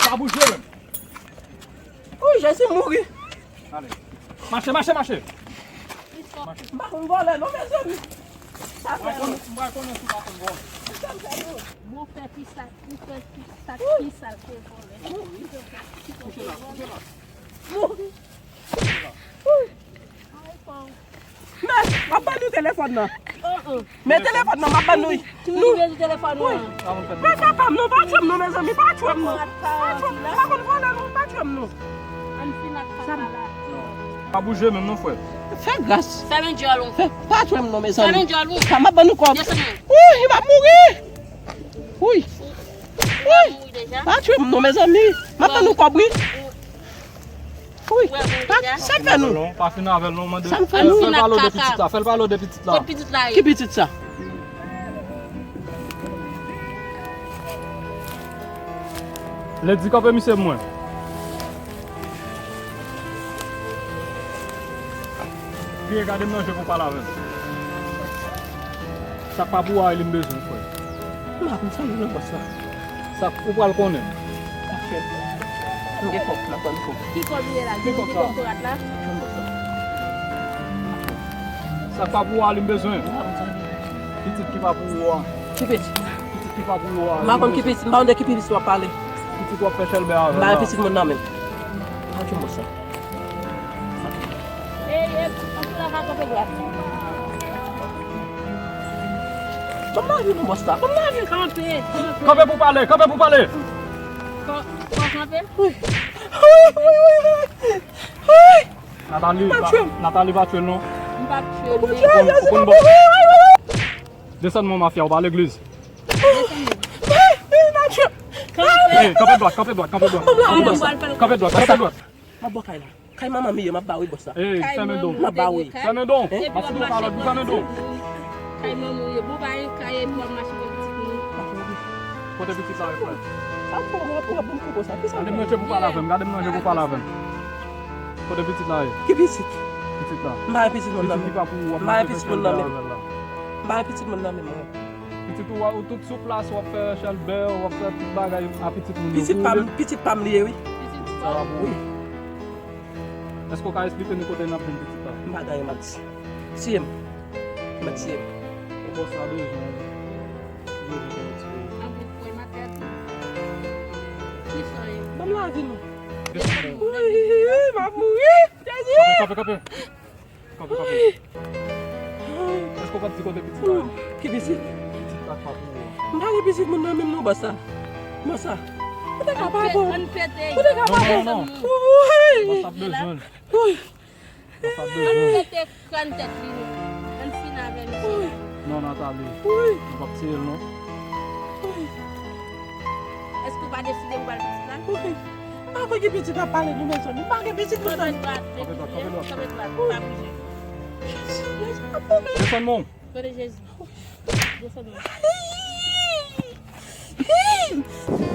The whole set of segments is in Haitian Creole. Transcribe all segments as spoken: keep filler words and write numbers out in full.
Pa bouje menm. Ooh, Jezi mouri. Ale. Mache, mache, mache. M pa konn vòlè non, mezanmi. Sa fè. M pa konnen si w pa konn vòlè. Sa fè nou. Bon, fè pi sa, ou fè pi sa, pi sa l fè vòlè. Kouche la, kouche la. Mouri. Men, m ap ban nou telefòn nan. Men telefòn nan, m ap ban nou. Nou. Wi. Men papa m non, pa tchwe m non, mezanmi, pa tchwe m non. Pa tchwe m, m pa konn vòlè non, pa tchwe m non. Pa bouje menm non, frè. Fè gras. Fèmen djòl ou. Fè, pa tchwe m non, mezanmi. Fèmen djòl ou. Sa m ap ban nou kòb. Desann men. Wi, m ap mouri. Wi. Wi. Pa tchwe m non, mezanmi. M ap ban nou kòb, wi. Wi. Pa, sa fè nou. Pa fin avè l non, mande. Sa m fè nou. Fè l pale w de pitit la, fè l pale w de pitit la. Kot pitit la ye? Ki pitit sa? Ledi, kanpe misye pou mwen. Vire gade m nan je pou pale avè m. Sa k pa pou a li m bezwen, frè. M ap fè yon nan bòs la. Sa k ou pral konnen. Sa k fèt. M gen kòb, m ap ban kòb. Ki kòb li ye la? Ki kòb sa? Ki kòb la? Jwenn bòs la. Sa k pa pou a li m bezwen. M ap fè yon. Pitit ki pa pou ou a. Ki pitit? Pitit ki pa pou ou a. M pa konn ki pitit, m pa konn de ki pitit w ap pale. Pitit w ap fè chèlbè avè l la. M pa gen pitit moun nan menm. Pa jwenn bòs la. Ey, ey, anpil la ka kanpe dwat. Ban m lavi non, bòs la. Ban m lavi. Kanpe, kanpe. Kanpe pou pale, kanpe pou pale. Kan-, kan kanpe? Wi. Wi, wi, wi, wi. Wi. Nathalie, pa tchwe m. Nathalie, pa tchwe l non. M p ap tchwe l. Ou konn, ou konn bon. Desann mwen, mafya, ou pa legliz. Desann mwen. Kanpe. Ey, kanpe dwat, kanpe dwat, kanpe dwat. Kanpe dwat, kanpe dwat. M ap bò kay la. Kay manman m ye, m ap ba wi bòs la. Ey, fèmen don. M ap ba wi. Fèmen don. M ap fout ou kalòt, fèmen don. Kay manman w ye. Bon, pa gen kay epi w ap mache wè pitit moun. Kote pitit la ye, frè? Sa m fè w, w ap, w ap ban m koko sa. Kisa m fè? Gade m nan je pou pale avè m, gade m nan je pou pale avè m. Kote pitit la ye? Ki pitit? Pitit la. M pa gen pitit moun nan menm. Pitit ki pa pou ou, w ap mache fè chèlbè avè l la. M pa gen pitit moun nan menm, mwen. Pitit ou, ou tout sou plas, w ap fè chèlbè, w ap fè tout bagay a pitit moun yo. Pitit pa m, pitit pa m li ye, wi. Pitit pa w? Wi. Èske w ka esplike nou kote n ap jwenn pitit la? M pa gen anyen m ap di. Tiye m. Mèt tiye m. Ou bòs la bezwen. Bezwen fè yon ti pe. Anpil pwen nan tèt ou. Ki sa ye? Ban m lavi nou. Desann. Wi, m ap mouri. Jezi! Kanpe, kanpe, kanpe. Kanpe, kanpe. Èske w p ap di kote pitit la ye? Ki pitit? Pitit la k pa pou ou. M pa gen pitit moun nan menm non, bòs la. Bòs la. Ou te ka pa bon. Ou te ka pa bon. Non, non, non. Wi. Bòs ap bezwen l. Wi. Bòs ap bezwen l. Ann pete kràn tèt li non. Ann fin avè l. Wi. Non, Nathalie. Wi. Nou p ap tiye l non. Wi. Èske w pa deside pou ba l pitit la? Wi. M pa kwè gen pitit ap pale nou, mezanmi. M pa gen pitit, mezanmi. Kanpe dwat, kanpe dwat, kanpe dwat. Pa bouje. Desann men w. Kote Jezi? Desann men w.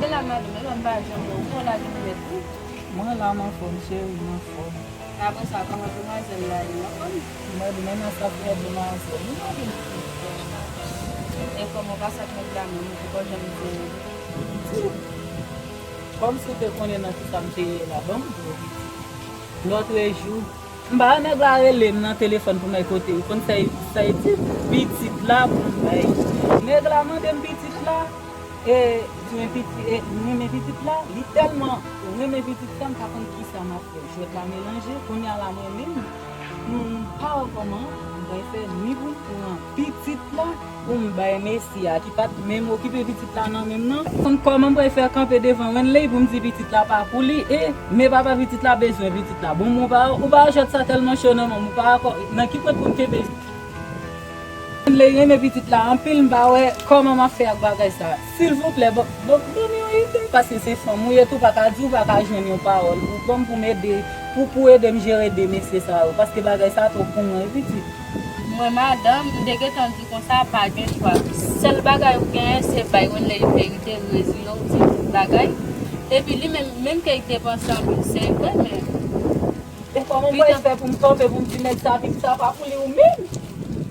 E la, madanm, e la, m pa janm wè w. Ou la depi lè tou? Mwen la, m anfòm, cheri, m anfòm. Apre sa, kòman demwazèl la ye? Ou anfòm? Mwen di, men nan sa fè demwazèl. Li pa vin fè. E kòman w pase ak nèg la menm, ou poko janm di anyen? Kòmsi w te konnen nan kisa m te ye la, ban m di w. Lòtrejou, m pa wè nèg la rele m nan telefòn pou m al kote l. Ou konn sa, sa l di? Pitit la pou m bay. Nèg la mande m pitit la. E, di men pitit, e, m renmen pitit la, li tèlman renmen pitit la, m pa konn kisa m ap fè. Jwèt la melanje, kounye a la mwen menm, m pa wè kòman m pral fè ni pou m pran pitit la, pou m bay mesye a, ki pa t menm okipe pitit la nan men m nan. Konn kòman m pral fè kanpe devan Wenley pou m di pitit la pa pou li, e, men papa pitit la bezwen pitit la. Bon, men w pa, ou pa wè jwèt sa tèlman cho nan men m, ou pa wè kò-, nan ki pwen pou m kenbe. Li renmen pitit la anpil, m pa wè kòman m ap fè ak bagay sa. Silvouplè, ban, ban, ban m yon ide, paske se fanm ou ye tou, pa ka di w pa ka jwenn yon pawòl. Ou ban m pou m ede, pou, pou ede m jere de mesye sa yo, paske bagay sa twòp pou mwen, wi, pitit. Mwen, madanm, m te gentan di konsa, pa gen chwa. Sèl bagay ou genyen, se bay Wenley verite, rezile w, di tout bagay. Epi li menm, menm ke li te panse anpil, se vre, men E kòman m pral fè pou m kanpe pou m di nèg sa, pitit sa pa pou li ou menm?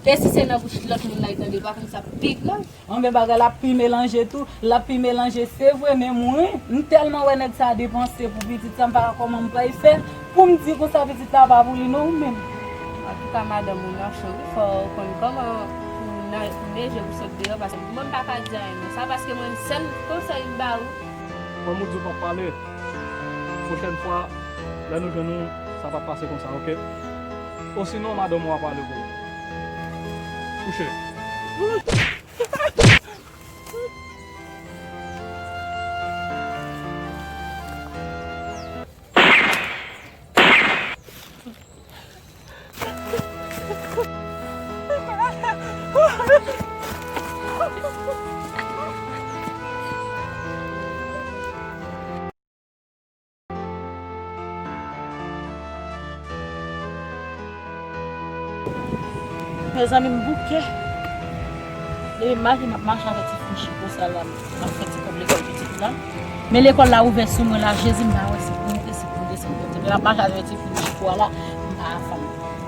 E si se nan bouch lòt moun la, li tande l, pa konn sa pi grav. Anben, bagay la ap pi melanje tou, l ap pi melanje, se vre, men mwen, m tèlman wè nèg sa depanse pou pitit sa, m pa wè kòman m pral fè pou m di konsa pitit la pa pou li non, ou menm. Antouka, madanm, ou nan cho wi, fò w konn kòman pou nan, pou neje pou sot deyò, paske mwen, m pa ka di anyen non. Sa paske mwen, sèl konsèy m ba ou. Kòm ou di w p ap pale, pwochèn fwa, lè nou jwenn ou, sa p ap pase konsa, oke? Osinon, madanm ou a pale pou ou. Kouche. Mezanmi, m bouke. Depi maten m ap mache avèk ti fouch konsa la, m ap fè ti kòb lekòl pitit la. Men lekòl la ouvè sou mwen la, Jezi, m pa wè si pou monte, si pou desann, kote. Men m ap mache avèk ti fouch a la, m pa anfòm.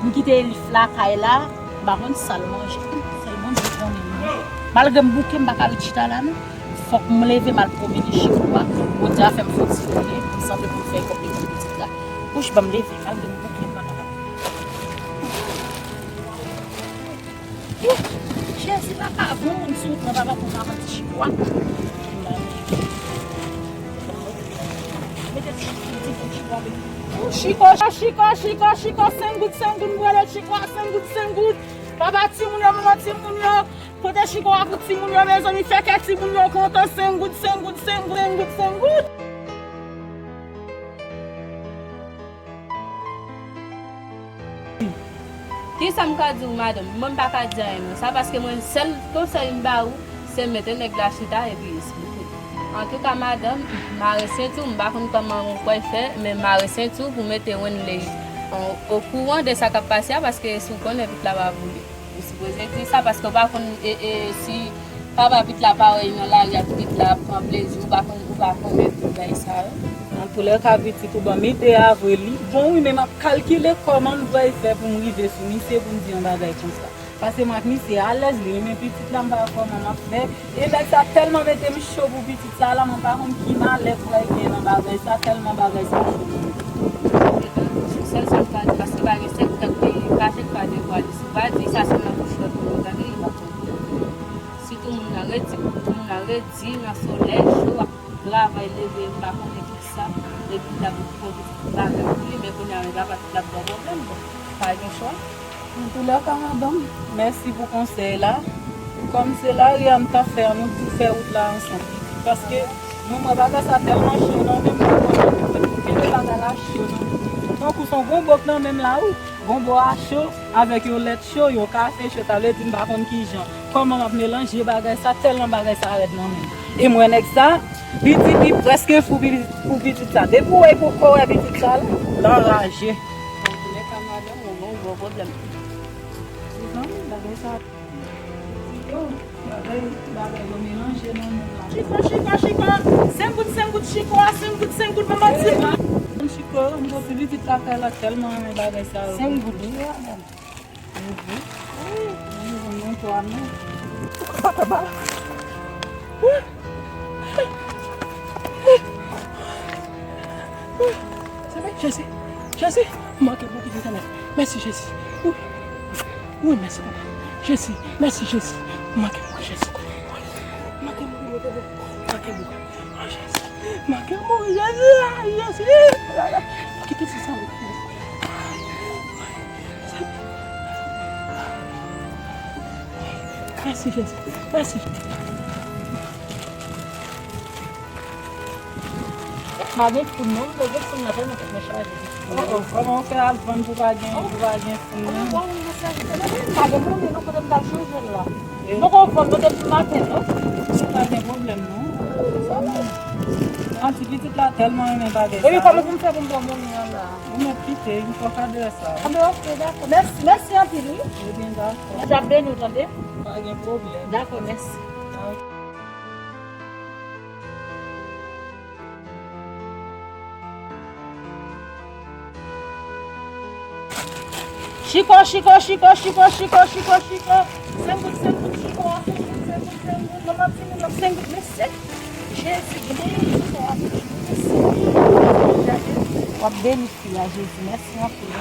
M kite Elif lakay la, m pa konn sa l manje. Sèl Bondye konnen, non. Malgre m bouke, m pa ka ret chita la, non. Fòk m leve, m al pwomene chiko a. Bondye a fè m fè ti pwomene, m sanble pou m fè kòb lekòl pitit la. Wouch, ban m leve, malgre m bouke, m pa kapab. Jezi, papa, bon moun sou wout lan, papa, pou m pa pran ti chiko a. Mete ti, ti bout chiko a, baby. Chiko, chiko, chiko, chiko, senk goud, senk goud, m pran lòt chiko a, senk goud, senk goud. Papa, timoun yo, manman timoun yo, pote chiko a pou timoun yo, mezanmi, fè kè timoun yo kontan, senk goud, senk goud, senk goud, senk goud, senk goud. Kisa m ka di w, madanm? Mwen, m pa ka di anyen non. Sa paske mwen, sèl konsèy m ba ou, se mete nèg la chita epi esplike. Antouka, madanm, mare senti w, m pa konn kòman ou pral fè, men mare senti w pou mete Wenley o, okouran de sa k ap pase a, paske si w konnen pitit la pa pou li. Ou sipoze di sa, paske w pa konn, e, e, si papa pitit la pa wè li nan lari ak pitit la ap pran plezi, ou pa konn, ou pa konnen tout bagay sa yo. Antoulèka, pitit ou ban m ide a vre, li bon wi, men m ap kalkile kòman m pral fè pou m rive sou misye pou m di yon bagay konsa. Paske mwen ak misye alèz, li renmen pitit la, m pa wè kòman m ap fè. E nèg sa tèlman mete m cho pou pitit sa la, mwen pa konn ki malè k pral gen nan bagay sa, tèlman bagay sa cho nan mwen. Sèl sa m ka di, paske pa gen sèk tèt li, pa tèt pa devwa li. Si w pa di sa, se nan bouch lòt moun ou tande, li p ap konprann. Sitou moun nan redi, moun nan redi nan solèy cho, ap travay leve, m pa konnen kisa, epi l ap fè yon ti bagay pou li, men kounye a, men papa l ap ba w pwoblèm, bon, pa gen chwa. Antoulèka, madanm, mèsi pou konsèy la. Kòm se lari a m t ap fè, nou tou fè wout la ansanm. Paske mwen, mwen bagay sa tèlman cho nan men m, mwen, mwen, mwen, mwen, bagay la cho nan men m. Tankou se yon gon bòk nan men m la, wi. Gon bò a cho, avèk yon lèt cho, yon kafe cho, sa vle di m pa konn kijan. Kòman m ap melanje bagay sa, tèlman bagay sa rèd nan men m. E m wè nèg sa, li di li prèske fou pou pitit sa. Depi w wè l poko wè pitit sa la, l anraje. Antoulèka, madanm, ou gen yon gwo pwoblèm. Mezanmi, bagay sa. Yo, bagay, bagay yo melanje nan men la. Chiko, chiko, chiko. Senk goud, senk goud, chiko a, senk goud, senk goud, manman ti. Chiko, m soti pitit lakay la, tèlman renmen bagay sa yo. Senk goud, wi, madanm. Wi, wi. Wi, wi, wi, twa non. Papa ba. Jezi, Jezi, manke bouke Letènèl. Mèsi, Jezi. Wi, wi, mèsi, papa. Jezi, mèsi, Jezi. Manke bouke, Jezi. Manke bouke, Letènèl. Manke bouke. Oh, Jezi. Manke bouke, Jezi. Ah, Jezi. Pa kite ti sa. Mèsi, Jezi. Mèsi. Pa gen foun non, m leve foun nan tèlman tèt mwen chaje. Oh, oh, kòman w fè al vann pou pa gen, pou pa gen foun nan? Anben bon, mwen sèvi tèlman, pa gen monnen non, kote m t al chanje l la. Mwen poko vann non depi maten non. Pa gen pwoblèm non. Sa bon. An ti pitit la tèlman renmen bagay sa. Epi kòman pou m fè pou m pran monnen an la? Ou mèt kite, m fòk adrès sa. Anben, oke, dakò. Mèsi, mèsi anpil, wi. Ebyen, dakò. Bondye ap beni w, tande? Pa gen pwoblèm. Dakò, mèsi. Chiko, chiko, chiko, chiko, chiko, chiko, chiko. Senk goud, senk goud, chiko a senk goud, senk goud, senk goud. Non, m ap vini, non, senk goud, men senk. Jezi, gade chiko a senk goud, men senk goud. W ap beni fi a, Jezi. Mèsi anpil.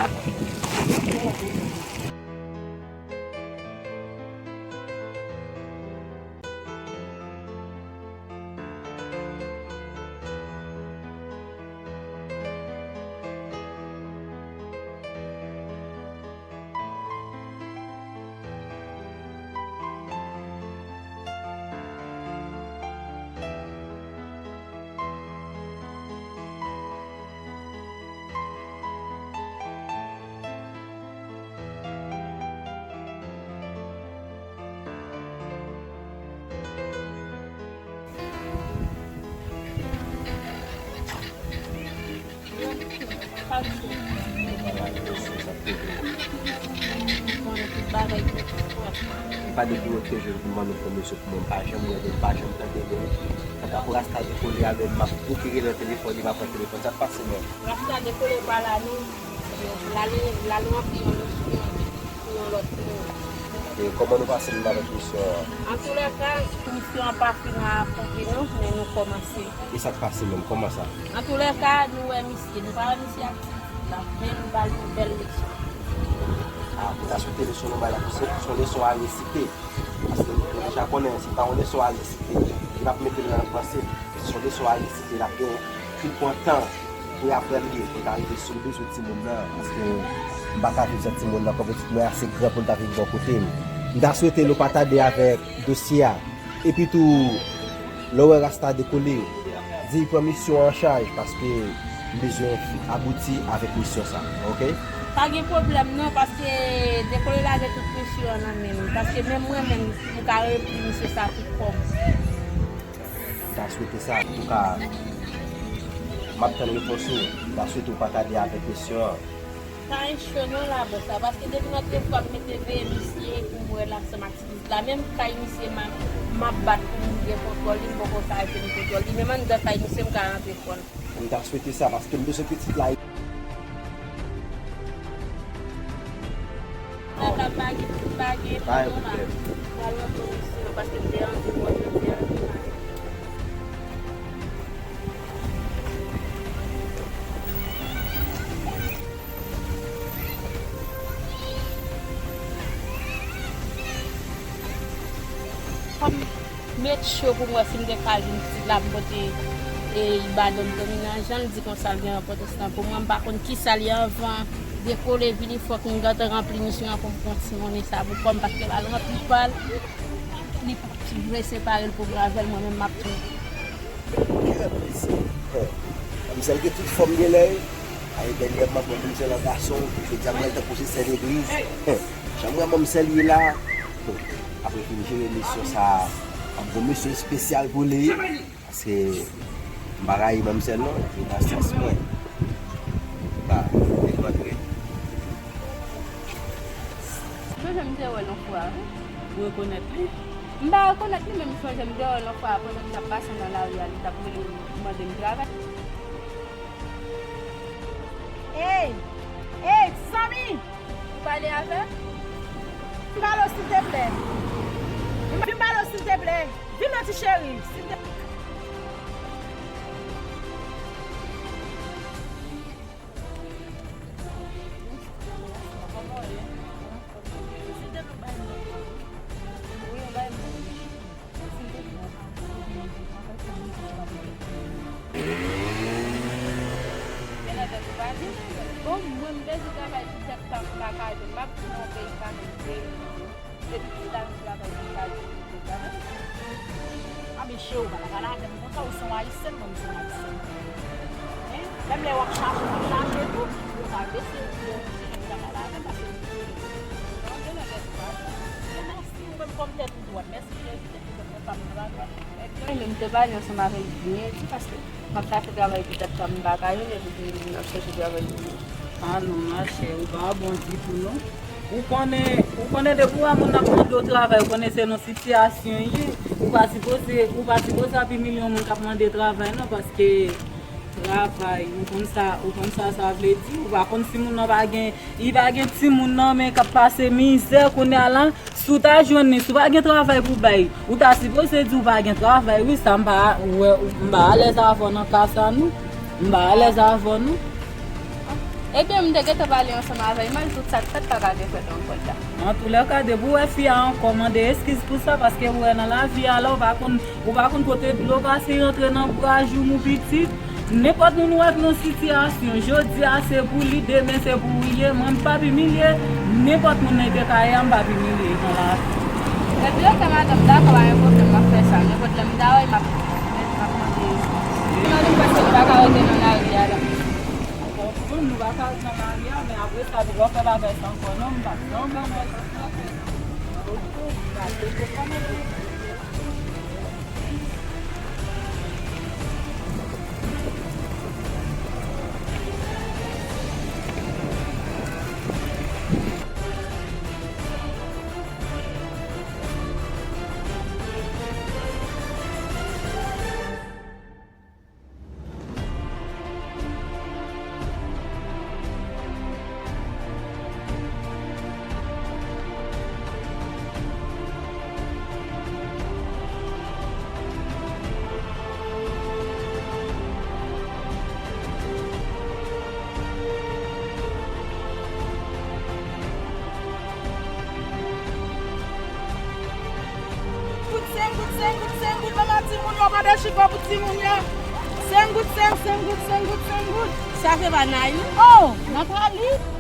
Li pa depi lòt ke jodi m ban nou pwomosyon pou mwen, m pa janm wè l, m pa janm tande de li. Kanta pou Rasta Dekole a menm, m ap bouke rele nan telefòn, li pa pran telefòn. Sa k pase menm? Rasta Dekole pa la non. L al, l al ranpli yon misyon pou yon lòt moun. E kòman nou pase menm avèk misyon an? Antoulèka, misyon an pa fin akonpli non, men nou kòmanse. E sa k pase menm? Kòman sa? Antoulèka, nou wè misye, nou pa wè misye ak ti fi la, men nou ba l yon bèl leson. A, nou ta swete leson nou bay la, se, se yon leson a resite. Paske nou deja konnen, se pa yon leson a resite. Li p ap mete l nan panse. Se yon leson a resite l ap gen ki pran tan pou y aprann li, pou l ta rive sou l. M bezwen timoun nan, paske m pa ka viv san timoun nan, kòm pitit mwen ase gran pou l ta viv bò kote m. M ta swete nou pa tade avèk dosye a. Epi tou, lè w wè Rasta Dekole, di l pran misyon an an chaj, paske m bezwen abouti avèk misyon sa, oke? Pa gen pwoblèm non, paske Dekole lage tout misyon an nan men m, paske menm mwen menm, m ka repli misyon sa tout kò m. M ta swete sa, antouka, m ap tann repons ou. M ta swete w pa tade avèk kesyon an. Pa gen cho non la bòs la, paske depi lòt fwa m mete veye misye pou m wè l ansanm ak ti pitit la, menm kay misye m a, m ap bat pou m gen kontwòl li, m poko ka rete m kontwòl li, menm anndan kay misye m ka rantre pran l. M ta swete sa, paske m bezwen pitit la. Nan ka pa gen, pa gen pwoblèm. Pral nan komisyon, paske m te anvi mwen, m te anvi mari. Fò m met cho pou m wè si m te ka jwenn pitit la pou m pote, e, Ibadan m te vin nan jan l di konsa l gen enpòtans lan pou mwen. M pa konn kisa l ye anvan Dekole vini, fòk m gentan ranpli misyon an pou m pran ti monnen sa pou kò m, paske l al ranpli pa l. Li p ap vle separe l pou m avè l, mwen menm m ap tou. Kèl plezi. Manmzèl gen tout fòm genlè. Ay, dènyèman, bon, manmzèl an gason, jodi a mwen tankou se sè legliz. Jan m wè manmzèl ye la, apre fin jere misyon sa a, ap gon misyon espesyal pou li. Paske m pa rayi manmzèl non, li nan sans mwen. Ba, li rantre. Mwen menm te wè l yon fwa, wi. Ou rekonèt li? M pa rekonèt li, men m sonje m te wè l yon fwa pandan m t ap pase nan lari a, li t ap rele m, mande m travay. Ey! Ey, zanmi! Ou pale avè m? Vin pale w, silteplè. Vin pale w, silteplè. Vin non, ti cheri. Silteplè. Bon, mwen, m pèdi travay pou tèt pa m, m pa ka jwenn. M ap di nan yon peyi pa m, peyi m. Depi ki lè nou travay pou sa, nou travay? A, mesye, ou pa ta pale avè m konsa, ou se yon Ayisyèn, mwen, m se yon Ayisyèn. Hein? Menm lè w ap chache, m ap chache tou, ou pa rete, ou pa pale avè m, paske m se yon Ayisyèn. Mèsi, ou menm kòm tèt ou dwat. Mèsi, Jezi, depi lè mwen pa m nan bagay. Mwen menm te pale ansanm avè l byen di, paske m ap chache travay pou tèt pa m, m pa ka jwenn, epi m ap chache travay pou mwen. A non, machè, ou pa bon ditou, non. Ou konnen, ou konnen depi w wè moun ap mande w travay, ou konnen se nan sitiyasyon ye. Ou pa sipoze, ou pa sipoze ap imilye yon moun k ap mande travay, non, paske Travay, ou konn sa, ou konn sa sa vle di? Ou pa konn si moun nan pa gen, li pa gen timoun nan men k ap pase mizè kounye a la? Si w ta jwenn li, si w pa gen travay pou bay, ou ta sipoze di w pa gen travay, wi, sa m pa wè, m pa alèz avè w nan ka sa, non. M pa alèz avè w, non. Ebyen, m te gentan pale ansanm avè l, mal tout sa k fèt pa ka refèt ankò la. Antoulèka, depi w wè fi a ankò, mande eskiz pou sa, paske ou wè nan lavi a la, ou pa konn, ou pa konn kote dlo pase rantre nan bra joumou pitit. Nenpòt moun ou wè k nan sitiyasyon, jodi a se pou li, demen se pou ou ye, mwen m p ap imilye nenpòt moun nan te ka ye a, m p ap imilye nan lavi. Antoulèka, madanm, dakò, pa gen pwoblèm, m ap fè sa. Nenpòt lè m ta wè, m ap, m ap mande eskiz. Madanm, paske nou pa ka rete nan lari a la. Bon, nou pa ka ret nan lari a, men apre sa, nou va fè bagay sa ankò, non, m pa t janm wè sa. Goud, senk goud, senk goud, senk goud, manman timoun yo, mande chifon pou timoun yo. Senk goud, senk, senk goud, senk goud, senk goud. Sa se pa Nayou? Oh, Nathalie?